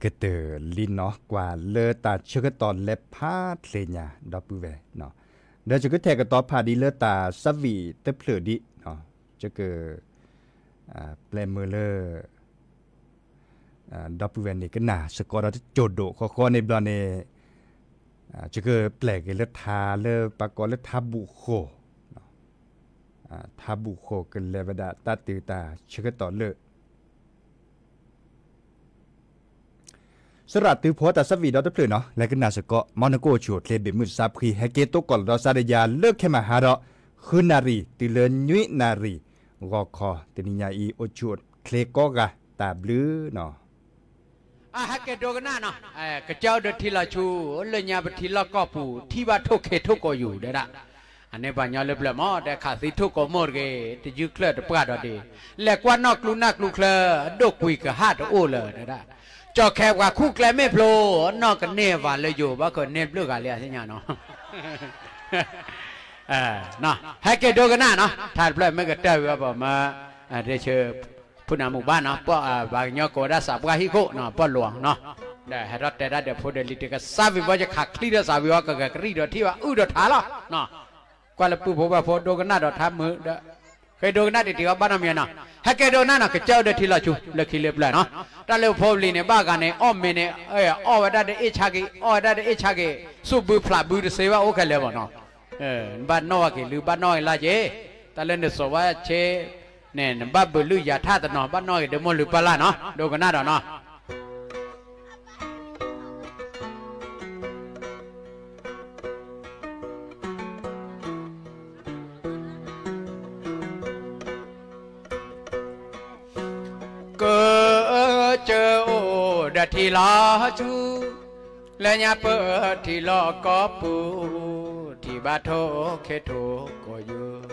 ကတၢၢ်လံနီၤ ကွၢ်လၢတၢ်ဆၢကတီၢ်လဲၤဖးချ့ညါ ဒီပုၢ်ဝဲၢ်, ဒီးယကထဲးကတီၤဖးဒ်လၢတၢ်ဆၢဝံၣ်တဖျၢၣ်ဒံး, ယက ပျဲမုၢ်လၢ ဒီပုၢ်ဝဲၢ်န့ၣ် ကနၣ်စ့ၢ်ကီးဒီးတစိၢ်ဒိၣ်ဃီဃီန့ၣ်ဘျီန့ၣ်, ယကပျဲက့ၤလၢထါလၢပကိးလၢထါဘူၣ်ဃိၣ်, ထါဘူၣ်ဃိၣ်ကလဲၤဝဲဒၣ်တၢ်တုၤတၢ်ဆၢကတီၢ်လၢ စရၣ်တုၤဖီတၢ်ဆၢဝံၣ်ဒီတဖျၢၣ်နီၤ လဲၤကနၣ်စ့ၢ်ကီး မ်နကအိၣ်ဆူၣ်အိၣ်ချ့ဘ့ၣ်မုၢ်တစးဖှံ ဟဲက့ၤတိကိၢ်လီၤဒီးစးဒယၤလၢခဲမဟါဒီး ဃုနၣ်ရံၣ် တုၤလၢနွံနၣ်ရံၣ် ဂီၤခီ တနံၤညါအံၤ အိၣ်ဆူၣ်အိၣ်ချ့ကိးဂၤ တၢ်ဘျုးနီၤ. အဟဲက့ၤဒိကနၣ်နီၤ, ကစၢ်အိၣ်ဒီးထံလီၤဆူ လၢညါပထံလီၢ်ကီၢ်ပူၤ ထံၣ်ဘၣ်ထိၣ်ခ့ထိၣ်ကိးယူၤဒဲဒၣ်, အန့ၣ်ပှၤညီလၢပျၢၤမ့ၢ် တဲခးသံထိၣ်ကိးမိၢ်တဂ့ၤ တယုၢ်ချၢၣ်တပှၢ်ဒီးဒ့, လဲၤကွၢ်နီၣ်ကျူနၢ်ကျူချၢ အဒိၣ်ကွံာ်ကဟၣ်တအိၣ်လၢၤဒဲဒၣ်, ကၠီၣ်ခဲပှၤခူၣ်ကျဲမ့ၢ်ဖျိ နီၢ်ကန့ၢ်ဝၤလၢယိၤ ဘၣ်ဃးန့ၢ်ဘျုးဂၤလံအသ့ၣ်ညါနီၤ ဟဲက့ၤဒိကနၣ်နီၤ, ထါတဖျၢၣ်မ့ၢ်ကတၢၢ်ဝံၤအီၤပမ့ၢ် ဒ့ဆၢ ဖုနၢ်မုၢ်ဘၣ်နီၤ, ပှၤကညီကိးဝဲဒၣ်စးပှၢ်ဟံၣ်ခိၣ်နီၤ, ပှၢ်လွီနီၤ, ဒီးဟဲထီၣ်တဲဒၣ်ဒီးဖိဒီးလံၤတကစၢ်ဝံၤဘီယခးချံဒီးစးဝံၤအီၤ ကဂဲၤကရံၣ်ဒီးထံၣ်ဘၣ်အုၣ်ဒီးထါလီၤ. ကွၢ်လၢပုၢ်ဖိဝဲၢ်ဖိဒိကနၣ်ဒီးထါမုာ်ဒီး ဃ့ဒိကနၣ်တံၢ်တံၢ်အီၤဘၣ်နီတမံၤနီၤ, ဟဲက့ၤဒိကနၣ်နီၤ, ကစၢ်အိၣ်ဒီးထံလီၤဆူ လၢခံလၢပျၢၤနီၤ, တၢ်လၢဖိပလံၤန့ၣ် ဘၣ်ဂၤန့ၣ် အီၣ်မ့ၤန့ၣ် အီၣ်ဝဲဒၣ်တအ့ၣ်ဆါက့ၤ အီၣ်ဝဲဒၣ်တအ့ၣ်ဆါက့ၤ ဆူၣ်ဘုဖျးဘုတစ့ဘၣ်အိၣ်ခဲလၢာ်ဘၣ်နီၤ ဘၣ်နီၣ်ဝဲက့ၤလုၢ် ဘၣ်နီၣ်ဝဲလၢက့ၤ, တၢ်လၢနစိာ်ဝဲဆ့န့ၣ် နဘၣ်ဘုးလုၢ်ယၤထၣ်တနီၤ ဘၣ်နီၣ်က့ၤဒီးမိၢ်လုၢ်ပၢ်လၢ်နီၤ, ဒိကနၣ်ဒီးနီၤ. ကစၢ်အိၣ်ဒီးထံလီၤဆူ လၢညါပထံလီၢ်ကီၢ်ပူၤ ထံၣ်ဘၣ်ထိၣ်ခ့ထိၣ်ကိးယူၤ,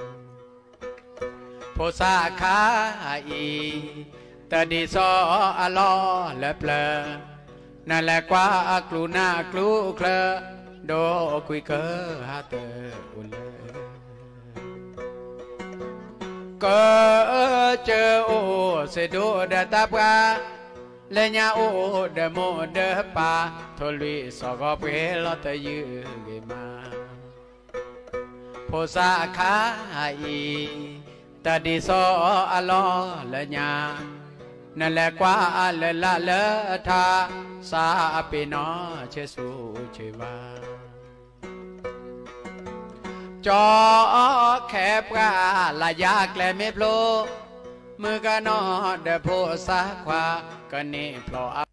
ဖိသၣ်ခါအံၤ တဒ်သိးအလီၢ်လၢပျၢၤ, နလဲၤကွၢ်အကျူနၢ်ကျူချၢ, ဒိၣ်ကွံာ်ကဟၣ်တအိၣ်လၢၤ ကစၢ်အိၣ်စ့ၢ်ဒိၣ်ဒီးတၢ်ပှၢ်, လၢညါအိၣ်ဒီးမိၢ်ဒီးပၢ်, ထိၣ်လွံၢ်စီၤဂီၤပှ့ၤလီၤတယုၢ်ဂ့ၤမး, ဖိသၣ်ခါအံၤ, တဒ်သိးအလီၢ်လၢညါ, နလဲၤကွၢ်အလၢလၢ်လၢထါ, စးအပ့ၤနီၣ်ဆ့ဆူဆ့ဝါ ကၠီခဲပှၤလၢယၤကျဲမ့ၢ်ဖျိ, မုၣ်ကနီၤဒီးဖိသၣ်ခွါ, ကန့ၢ်ဖျီအ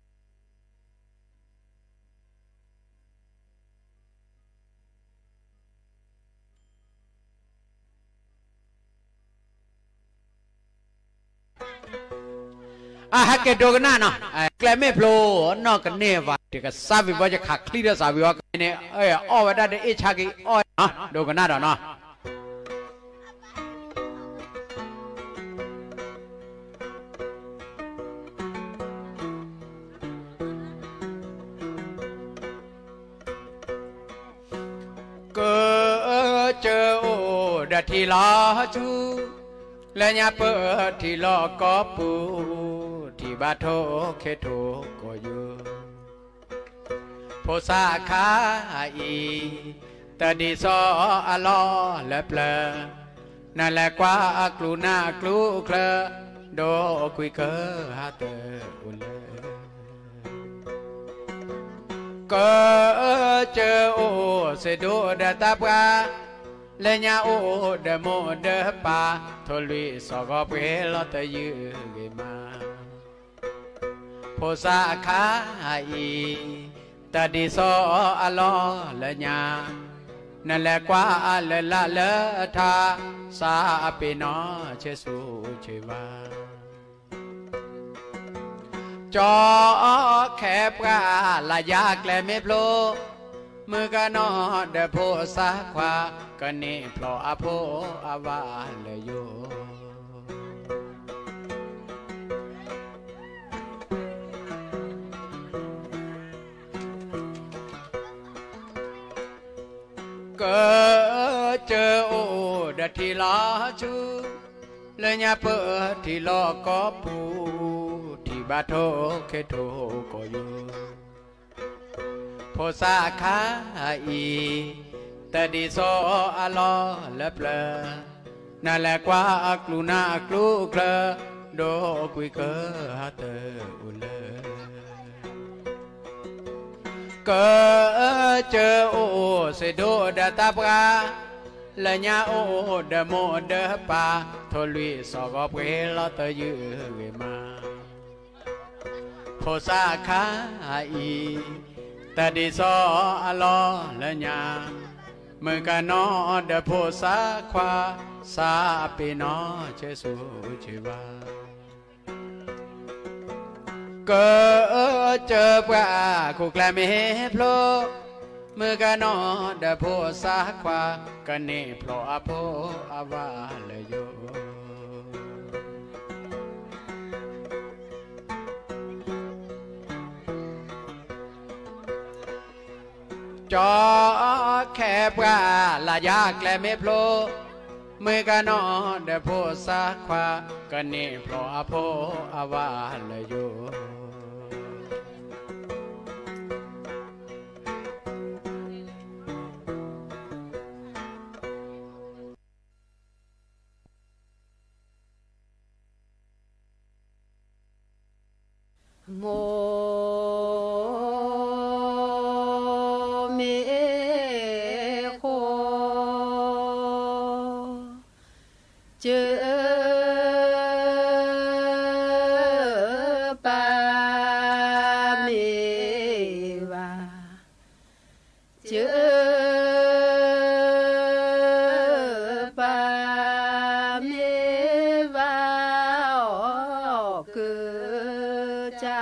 အဟဲက့ၤဒိကနၣ်နီၤ, ကျဲမ့ၢ်ဖျိ, နီၢ်ကန့ၢ်ဝၤ တကစၢ်ဝံၤဘီယခးချံဒီးစးဝံၤအီၤကန့ၣ်, အီၣ်ဝဲဒၣ်တအ့ၣ်ဆါက့ၤအီၣ်နီၤ, ဒိကနၣ်ဒီးနီၤ ကစၢ်အိၣ်ဒီးထံလီၤဆူ, လၢညါပထံလီၢ်ကီၢ်ပူၤ, ထံၣ်ဘၣ်ထိၣ်ခ့ထိၣ်ကိးယူၤ, ဖိသၣ်ခါအံၤ, တဒ်သိးအလီၢ်လၢပျၢၤ, နလဲၤကွၢ်အကျူနၢ်ကျူချၢ, ဒိၣ်ကွံာ်ကဟၣ်တအိၣ်လၢၤ ကစၢ်အိၣ်စ့ၢ်ဒိၣ်ဒီးတၢ်ပှၢ်, လၢညါအိၣ်ဒီးမိၢ်ဒီးပၢ်, ထိၣ်လွံၢ်စီၤဂီၤပှ့ၤလီၤတယုၢ်ဂ့ၤမး, ဖိသၣ်ခါအံၤ, တဒ်သိးအလီၢ်လၢညါ, နလဲၤကွၢ်အလၢလၢ်လၢထါ, စးအပ့ၤနီၣ်ဆ့ဆူဆ့ဝါ ကၠီခဲပှၤလၢယၤကျဲမ့ၢ်ဖျိ, မုၣ်ကနီၤဒီးဖိသၣ်ခွါ, ကန့ၢ်ဖျီအဖိအဝၤလၢယိၤ ကစၢ်အိၣ်ဒီးထံလီၤဆူ, လၢညါပထံလီၢ်ကီၢ်ပူၤ, ထံၣ် ဘၣ်ထိၣ်ခဲထိၣ်ကီၢ်ယိၤ, ဖိသၣ်ခါအံၤ တဒ်သိးအလီၢ်လၢပျၢၤ, နလဲၤကွၢ်အကျူနၢ်အကျူကျၢၤ, ဒိကွံာ်ကဟးတအိၣ်လၢ ကစၢၢ်အိၣ်စ့ၢ်ဒိၣ်ဒီးတၢ်ပှၢ်, လၢညါအိၣ်ဒီးမိၢ်ဒီးပၢ်, ထိၣ်လွံၢ်စီၤဂီၤပှ့ၤလီၤတယုၢ်ဂ့ၤမး. ဖိသၣ်ခါအံၤ တဒ်သိးအလီၢ်လၢညါ, မုၣ်ကနီၤဒီးဖိသၣ်ခွါ, သးပ့ၤနီၣ်ဆဲးဆူဆ့ဘၣ်. ကစၢၢ်ပှၤခိၣ်ကျဲမ့ၢ်ဖျိ, မုၣ်ကနီၤဒီးဖိသၣ်ခွါ, ကန့ၢ်ဖျိအဖိအဝၤလၢယိၤ. ကၠီခဲပှၤလၢယၤကျဲမ့ၢ်ဖျိ, မုၣ်ကနီၤဒီးဖိသၣ်ခွါ, ကန့ၢ်ဖျိအဖိအဝၤလၢယိၤ. မိၢ်မ့ၢ်ဃိ, ကၠၢၢ်ပၢ်မ့ၢ်ဘၣ်မ့ၢ်ဘၣ်, အီၣ်ကစၢ်ဧၢ,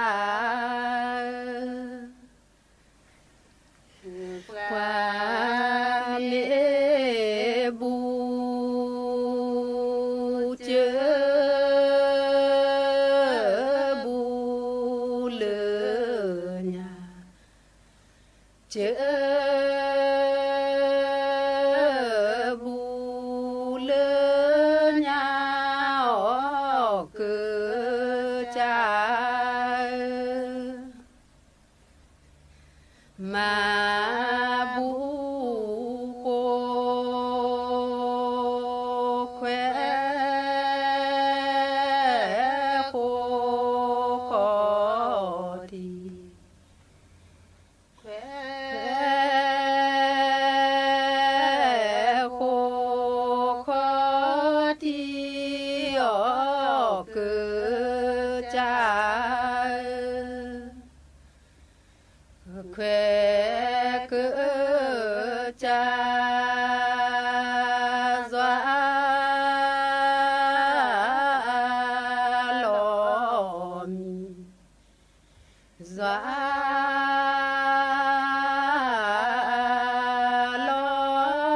ပှၤမ့ၢ်ဘူး, ကၠၢၢ်ဘူးလၢညါ, ကၠၢၢ်ဘူးလၢညါ, အီၣ်ကစၢ် မၤဘူၣ်ဃိ ခွဲးဃိခီၣ်ထံး, ခွဲးဃိခီၣ်ထံး အီၣ်ကစၢ် ခွဲးကစၢ် ယွၤ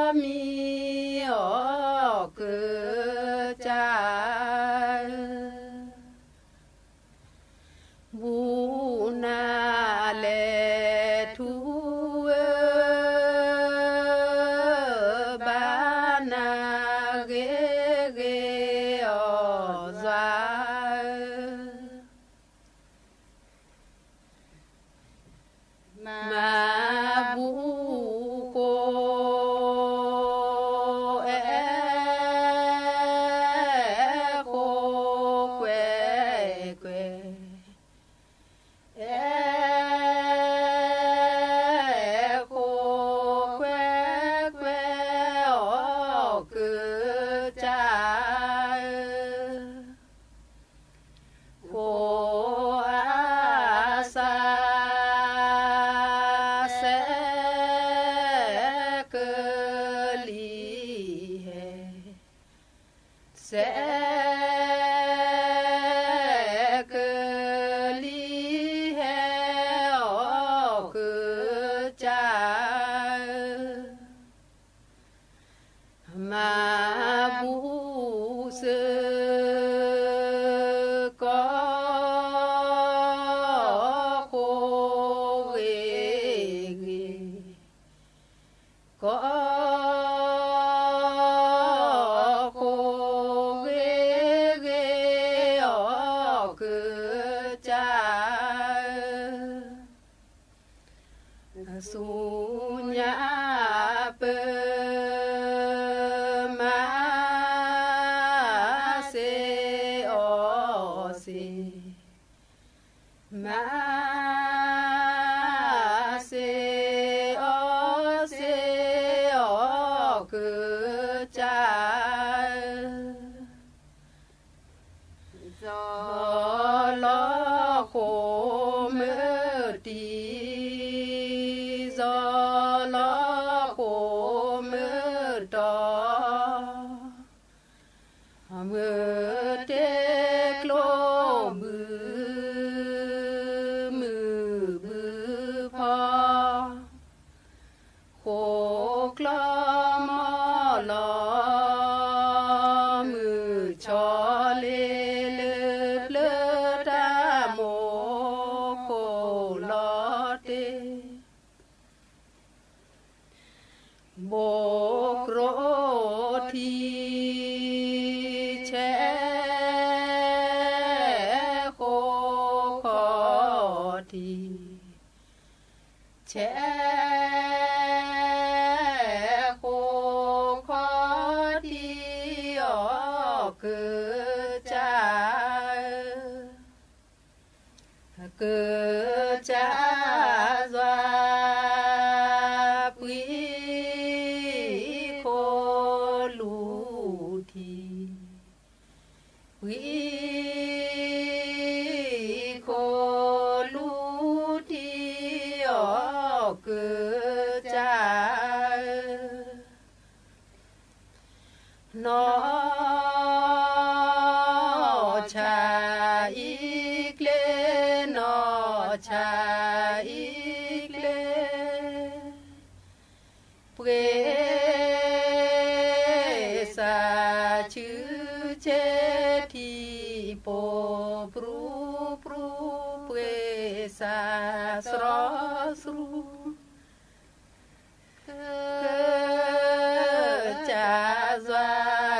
လီၤမံ, ယွၤလီၤမံ အီၣ်ကစၢ် ဘူးနၤလဲၤထူဧၢ, ဘၣ်နၤဂ့ၤဂ့ၤ အီၣ်ယွၤဧၢ, မၤဘူၣ်ဃိ အဲၣ်ဃိကွဲကွဲ, အဲၣ်ဃိကွဲကွဲ အီၣ်ကစၢ်ဧၢ, ဃိအစၢ် စဲးကလံၤဟဲ, စဲးကလံၤဟဲ အီၣ်ကစၢ်ဧၢ, မၤဘူၣ်စ့ၢ်ကီးဃိဂ့ၤဂ့ၤ, ကီးဃိဂ့ၤဂ့ၤ အီၣ်ကစၢ် ဆူညါပမၤစ့အီၤ စ့, မၤစ့အီၤ စ့အီၤကစၢ်ဧၢ, စီၤလီၤဃိမုၢ်တံၢ်, စီၤလီၤဃိမုၢ်တီၤ, မုၢ်တ့ကျိဘုး, မုၢ်ဘုးဖီ, ဃိကျီမီၢ်လီၤ, မုၢ်ဆီလ့လၢပျၢၤတၢ်မိၢ်ခိၣ်လီၤတ့ၢ် ဘိၣ်ကြိထံ, ဆဲးဃိခီထံ, ဆဲးဃိခီထံအီၤကစၢ်ဧၢ ကစၢ်ယွၤ ပှံခိၣ်လူထံ, ပှံခိၣ်လူထံအီၤကစၢ်ဧၢ နီၢ်ဆါအံၤကျဲ, နီၢ်ဆါအံၤကျဲ, ပှဲၤစးဆူဆဲးထံ ပိာ်ပြူပြူ, ပှဲၤစးစရီစရူ ကစၢ်ယွၤဧ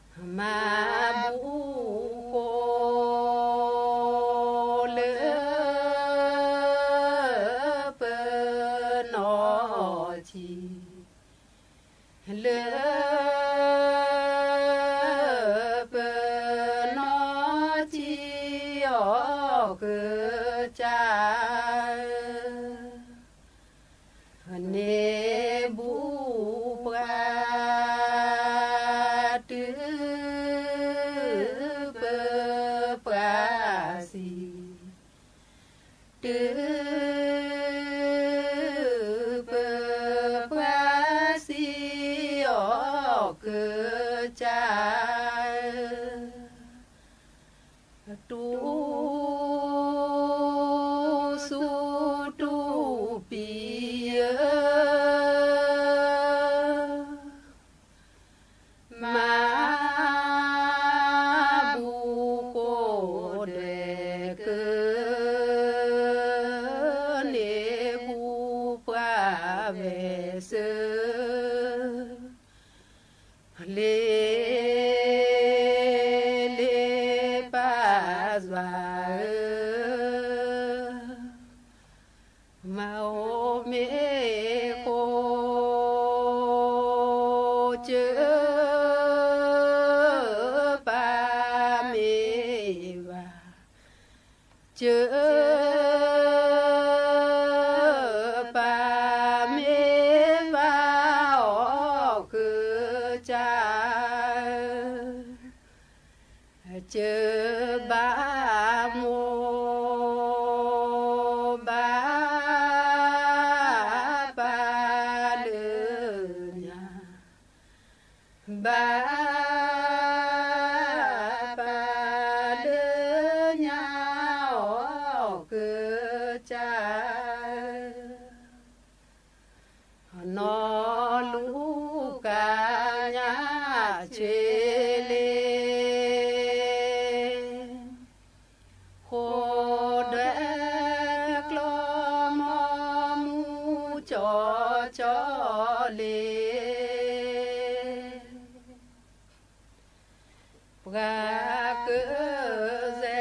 ၢ, မၤဘူၣ်ဃိလၢပနီၢ်ဆံ လၢပနီၢ်ဆံအီၤကစၢ်ဧၢ, န့ၢ်ဘူၣ်ပှၤတုၤပပှၤစံ တုၤပပှၤစံအီၤကစၢ်, တူၢ်ဆူၣ်တူၢ်ပံၤဧၢ, မၤဘူၣ်ဃိဒဲးက န့ၢ်ဘူၣ်ပှၤဝဲစၢၤ လ့ၤလ့ၤပၢ်ယွၤဧၢ, မၤအိၣ်မ့ၢ်ဃိ စၢၤပၢ်မ့ၢ်ဘၣ်, စၢၤပၢ်မ့ၢ်ဘၣ်အီၤကစၢ်ဧၢ, စၢၤဘၣ်မိၢ်ဘၣ်ပၢ်လၢညါ ဘၣ်ပၢ်လၢညါအီၤကစၢ်, နီၢ်လူၤကၣ်ညါဆဲးလ့ၤ ဃိဒွဲကျီမီမူကၠီကၠီလ့ၤ ပှၤကစဲ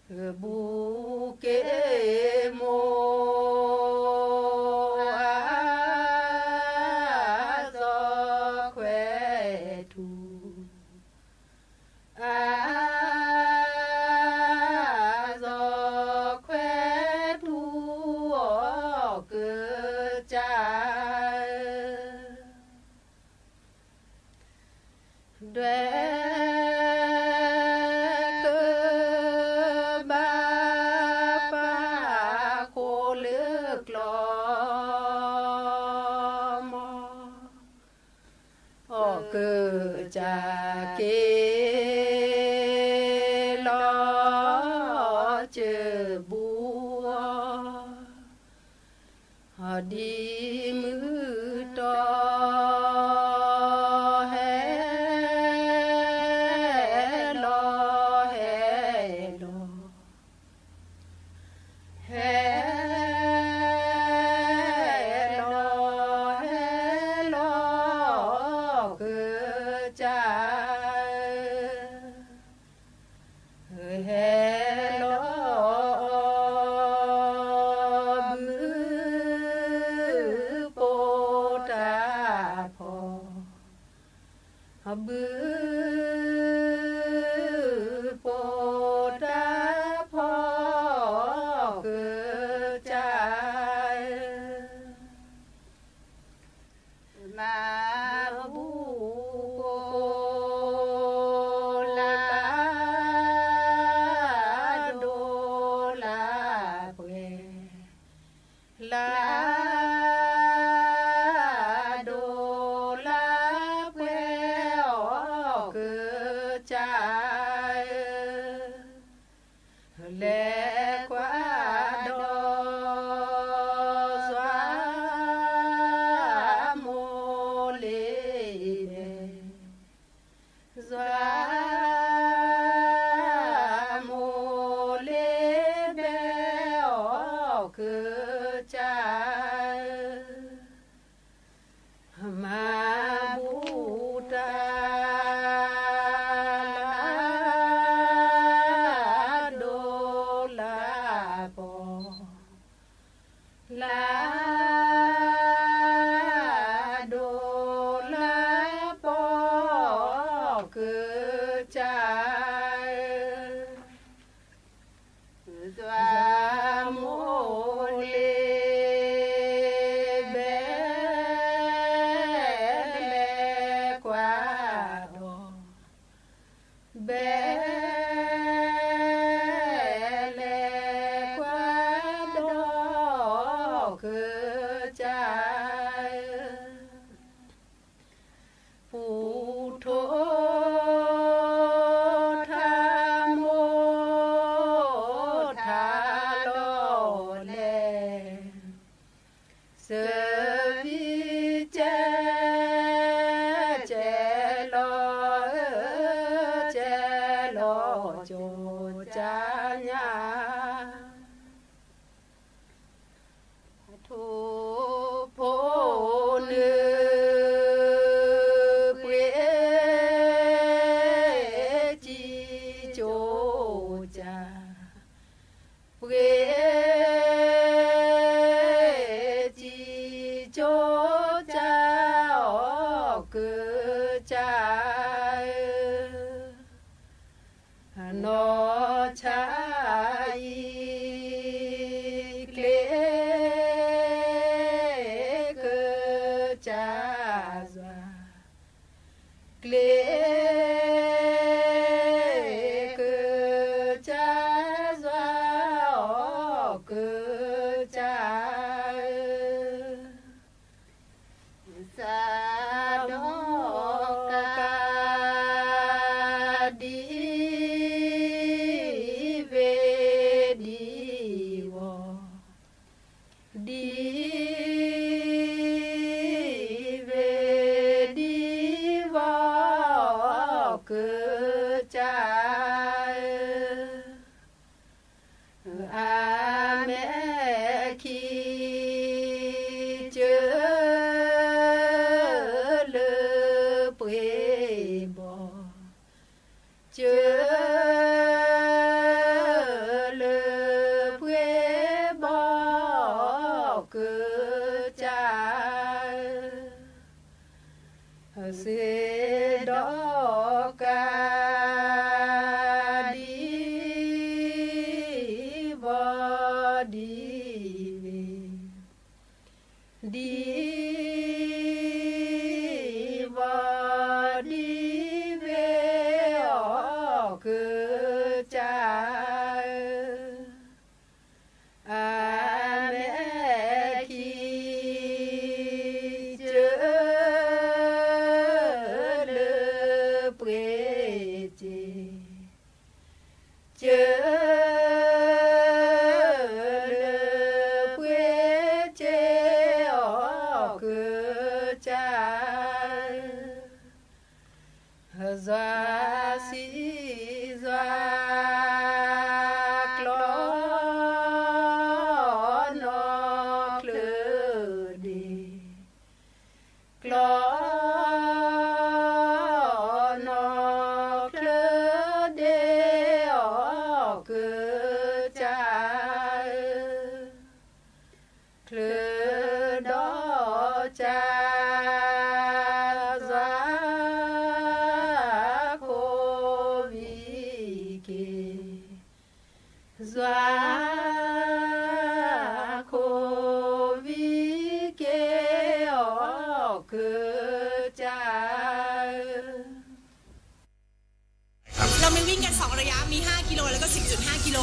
ဘူးက့ၤမိၢ် အစီၤခွဲထူ, အစီၤခွဲထူ အီၣ်ကစၢ်ဧၢ ဒွဲၣ်ကဘၣ်ပာ်ဃိလၢကျီမီၢ်, အီၣ်ကစၢ်က့ၤလီၤစၢၤဘူးအီၤ ဒ်မုၢ်တီ ဟဲလီၤ ဟဲလီၤ, ဟဲလီၤ ဟဲလီၤ ကစၢ်ဧၢ ဟဲလီၤ ဘုပိာ်တၢ်ဖီၣ်, ဘုပိာ်တၢ်ဖီၣ် ကစၢ်ဧၢ မၤဘူၣ်ကိၢ်လၢ်ဒိၣ်လၢ်ပှဲၤ, လၢ်ဒိၣ်လၢ်ပှဲၤ အီၣ်ကစၢ်ဧၢ လဲၤကွၢ်ဒီး ယွၤမိၢ်လ့ၤဘဲ, ယွၤမိၢ်လ့ၤဘဲ အီၣ်ကစၢ်ဧၢ မၤဘူၣ်တၢ် လၢ်ဒိၣ်လၢ်ပှဲၤ, လၢ်ဒိၣ်လၢ်ပှဲၤ ကစၢ်ဧၢ ယွၤမိၢ်လ့ၤဘဲ လဲၤကွၢ်ဒီး ဘဲ လဲၤကွၢ်ဒီး ကစၢ်ဧၢ ပူၤထိထါမိၢ်ထါလီၤလဲၣ်, စၢဖံကဲ ကဲလီၤဧၢ ကဲလီၤ ကၠီကၠါညါ ထိၣ်ဖိနုၢ်ပှ့ၤ ကံကၠီကၠါ ပှ့ၤကံကၠီကၠါ အီၣ်ကစၢ်ဧၢ နီၢ်ဆါအံၤ ကျ့ကစၢ်ယွၤ ကျ့ကစၢ်ယွၤ အီၣ်ကစၢ်ဧၢ စးဒီကၤ ဒ်ဝ့ၤဒ်ဝီၤ ဒ်ဝ့ၤဒ်ဝီၤ ကစၢ်ဧၢ အၤမ့ၣ် လၢပှ့ၤက့ၤအီၣ်ကစၢ် ယွၤစံးယွၤကျီ နီၢ်ချၢဒ့ ကျီ နီၢ်ချၢဒ့ အီၣ်ကစၢ် ချၢဒီးကစၢ် ယွၤခိၣ်ဝံၤက့ၤ ယွၤခိၣ်ဝံၤက့ၤအီၣ်ကစၢ် เรามีวิ่งกันสองระยะ มีห้ากิโล แล้วก็สิบจุดห้ากิโล